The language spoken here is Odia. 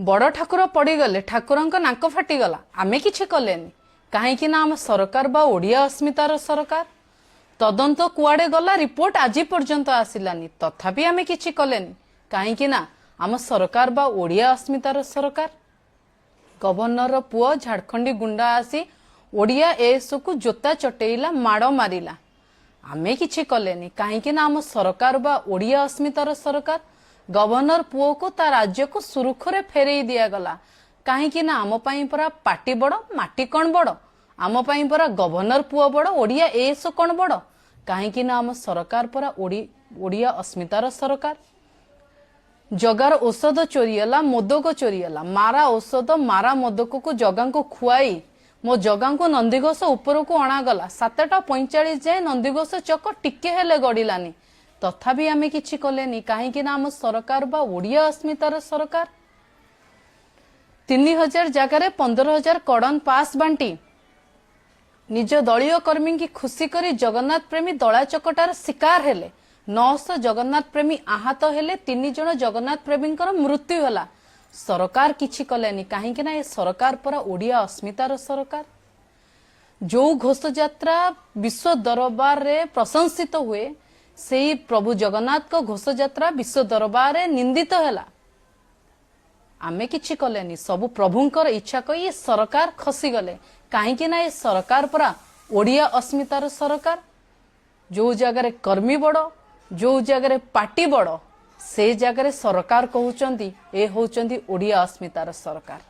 ବଡ଼ ଠାକୁର ପଡ଼ିଗଲେ, ଠାକୁରଙ୍କ ନାକ ଫାଟିଗଲା, ଆମେ କିଛି କଲେନି, କାହିଁକି ନା ଆମ ସରକାର ବା ଓଡ଼ିଆ ଅସ୍ମିତାର ସରକାର। ତଦନ୍ତ କୁଆଡ଼େ ଗଲା, ରିପୋର୍ଟ ଆଜି ପର୍ଯ୍ୟନ୍ତ ଆସିଲାନି, ତଥାପି ଆମେ କିଛି କଲେନି, କାହିଁକି ନା ଆମ ସରକାର ବା ଓଡ଼ିଆ ଅସ୍ମିତାର ସରକାର। ଗଭର୍ଣ୍ଣର ପୁଅ ଝାଡ଼ଖଣ୍ଡୀ ଗୁଣ୍ଡା ଆସି ଓଡ଼ିଆ ଏଏସ୍ଓକୁ ଜୋତା ଚଟେଇଲା, ମାଡ଼ ମାରିଲା, ଆମେ କିଛି କଲେନି, କାହିଁକି ନା ଆମ ସରକାର ବା ଓଡ଼ିଆ ଅସ୍ମିତାର ସରକାର। ଗଭର୍ଣ୍ଣର ପୁଅକୁ ତା ରାଜ୍ୟକୁ ସୁରୁଖୁରୁରେ ଫେରେଇ ଦିଆଗଲା, କାହିଁକି ନା ଆମ ପାଇଁ ପରା ପାର୍ଟି ବଡ଼, ମାଟି କଣ ବଡ଼? ଆମ ପାଇଁ ପରା ଗଭର୍ଣ୍ଣର ପୁଅ ବଡ଼, ଓଡ଼ିଆ ଏଏସ୍ଓ କଣ ବଡ଼? କାହିଁକି ନା ଆମ ସରକାର ପରା ଓଡ଼ିଆ ଅସ୍ମିତାର ସରକାର। ଜଗାର ଔଷଧ ଚୋରି ହେଲା, ମୋଦକ ଚୋରି ହେଲା। ମାରା ଔଷଧ, ମାରା ମୋଦକକୁ ଜଗାଙ୍କୁ ଖୁଆଇ ମୋ ଜଗାଙ୍କୁ ନନ୍ଦିଘୋଷ ଉପରକୁ ଅଣାଗଲା। 7:45 ଯାଏ ନନ୍ଦିଘୋଷ ଚକ ଟିକେ ହେଲେ ଗଡ଼ିଲାନି, ତଥାପି ଆମେ କିଛି କଲେନି, କାହିଁକି ନା ଆମ ସରକାର ବା ଓଡ଼ିଆ ଅସ୍ମିତାର ସରକାର। 3000 ଜାଗାରେ 15,000 କଡନ ପାସ୍ ବାଣ୍ଟି ନିଜ ଦଳୀୟ କର୍ମୀଙ୍କୁ ଖୁସି କରି ଜଗନ୍ନାଥ ପ୍ରେମୀ ଦଳା ଚକଟାର ଶିକାର ହେଲେ। 900 ଜଗନ୍ନାଥ ପ୍ରେମୀ ଆହତ ହେଲେ, 3 ଜଣ ଜଗନ୍ନାଥ ପ୍ରେମୀଙ୍କର ମୃତ୍ୟୁ ହେଲା। ସରକାର କିଛି କଲେନି, କାହିଁକି ନା ଏ ସରକାର ପରା ଓଡ଼ିଆ ଅସ୍ମିତାର ସରକାର। ଯୋଉ ଘୋଷଯାତ୍ରା ବିଶ୍ୱ ଦରବାରରେ ପ୍ରଶଂସିତ ହୁଏ, ସେଇ ପ୍ରଭୁ ଜଗନ୍ନାଥଙ୍କ ଘୋଷଯାତ୍ରା ବିଶ୍ୱ ଦରବାରରେ ନିନ୍ଦିତ ହେଲା। ଆମେ କିଛି କଲେନି, ସବୁ ପ୍ରଭୁଙ୍କର ଇଚ୍ଛା କହି ଏ ସରକାର ଖସିଗଲେ, କାହିଁକି ନା ଏ ସରକାର ପରା ଓଡ଼ିଆ ଅସ୍ମିତାର ସରକାର। ଯୋଉ ଜାଗାରେ କର୍ମୀ ବଡ଼, ଯୋଉ ଜାଗାରେ ପାର୍ଟି ବଡ଼, ସେ ଜାଗାରେ ସରକାର କହୁଛନ୍ତି ଏ ହଉଛନ୍ତି ଓଡ଼ିଆ ଅସ୍ମିତାର ସରକାର।